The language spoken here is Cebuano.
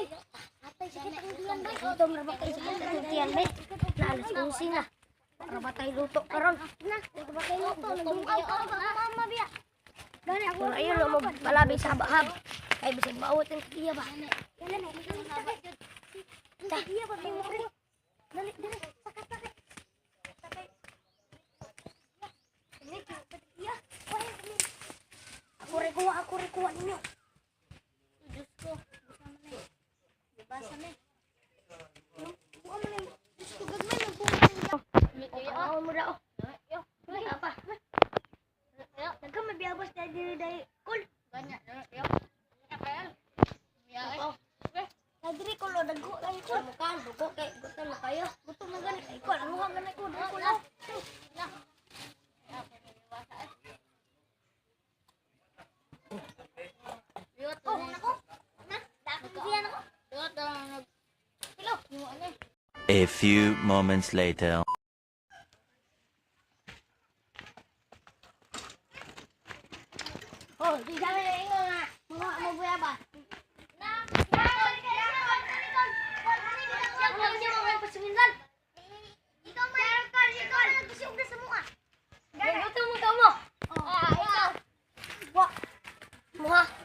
Oy, atay sakit ang tiyan bay. Gutom na ba kayo, sakit ang tiyan bay? Na alas 11 na. Para ba tayo luto karon? Na, para ba tayo luto? Nagdungkaw ka ba mama biya? Gani ako. Wala yun mo palabi sa habahab. Kay bisag maawat ang tiya ba. Ta. Dali, dali. Sakat, sakat. Ako rin kuha ninyo. Diyos ko. Basa man eh. Basa na eh. Kuha mo na yung- Diyos ko, gagmay, nagbuka na yung- Oh, mo daw. Wala pa. Nagka mabiyabas tayo diri dahil. Kul. Oh. Diri kul, oh, dagko kayo kul. Mukan, dugo kay gutom na kayo. Gutom na gani kay kul. Ano gani kul, diri kul. Ah. Oh, nako. Na, dako diyan ako. Pilo. A few moments later. Oh, di kami na ingon nga. Mga mo ba? Na, Luto mo ka mo. Ah, ikaw. Wa. Muha.